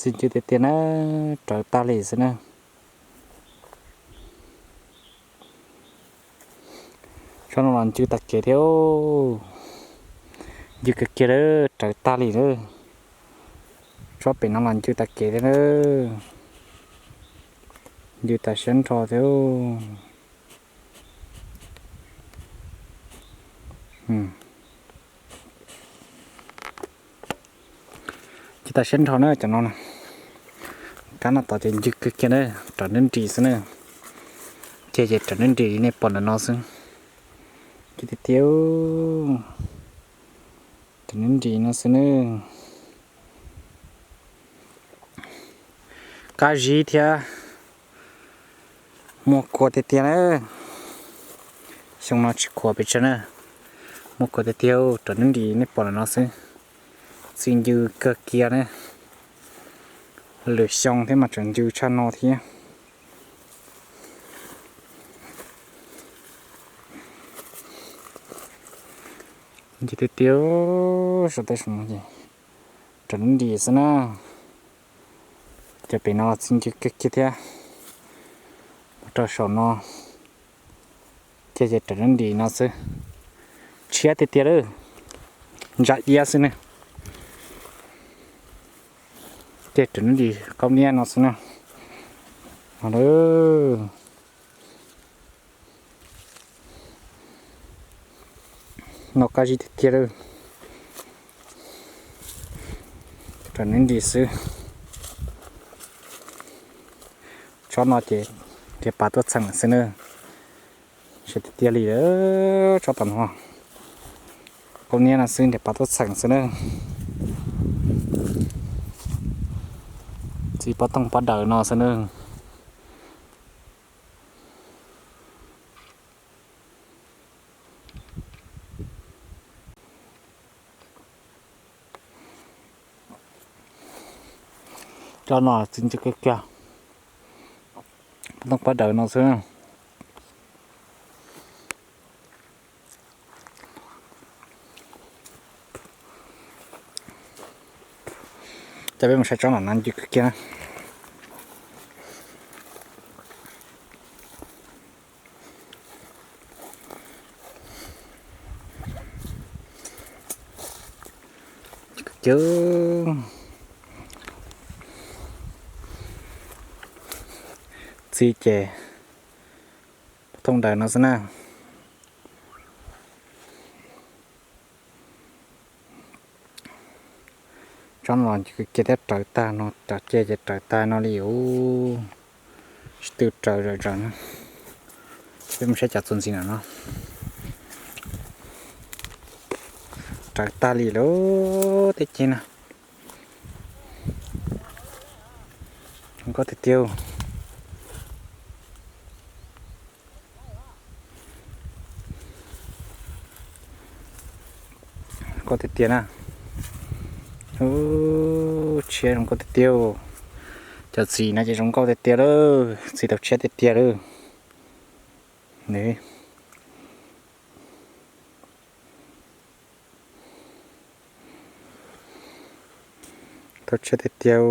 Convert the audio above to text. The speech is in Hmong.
Txi ncw tiag tiag na, rawv tag li xwb na. Tsob no los ncw tag kev thiab, ncw kiag kiag lawm, rawv tag li lawm. Tsob pem no los ncw tag kev thiab na, ncw tas siab nrho thiab. Ncw tas siab nrho na cov no. Kab no tod ces ncw kiag kiag na, raws nrib nris xwb na. Ceg ces raws nrib nris nej pom ntawm no xwb. Ncw tiag tiag, raws nrib nris no xwb na. Qab zib thiab. Muaj kua tiag tiag na. Xyoo no tsis khuav pes tsawg na. Muaj kua tiag tiag, raws nrib nris nej pom ntawm no xwb. Txi ncw kawg kiag na. Lwm xyoo thiab mas tseem ncw tshaj no thiab. Ncw tiag tiag, saum tej saum no ces raws nrib nris xwb na. Cov pem no txi ncw kiag kiag thiab. Mus rau saum no, ceg ces raws nrib nris no xwb. Tshiab tiag tiag lawm, ntsa iab xwb ne. Ceg raws nrib nris qaub niab no xwb na. No lawm. No qab zib tiag tiag lawm. Raws nrib nris xwb. Tsob no ces nrhiav pas tuaj txheem xwb na. Siab tiag tiag li lawm tsob tom no. Qaub niab no xwb nrhiav pas tuaj txheem xwb na. Txi pob tooj pob daws no xwb na. Tsob no txi ncw kiag kiag, pob tooj pob daws no xwb. Coj peb mus saib tsob no na, ncw kiag kiag na. Txi ces pob tooj daws no xwb na. Tsob no los ncw kiag thiab, rawv tag no, raws ceg ces raws tag no li os. Tsis twb raws zom zaws na. Peb mus saib cov txuas ntxiv no no. Raws tag li lawm tej ceg na. Zoo nkauj tiag tiag. Zoo nkauj tiag tiag na. Ub, tshiab zoo nkauj tiag tiag. Cov txiv no ces zoo nkauj tiag tiag lawm, txiv tau tshiab tiag tiag lawm. Tau tshiab tiag tiag.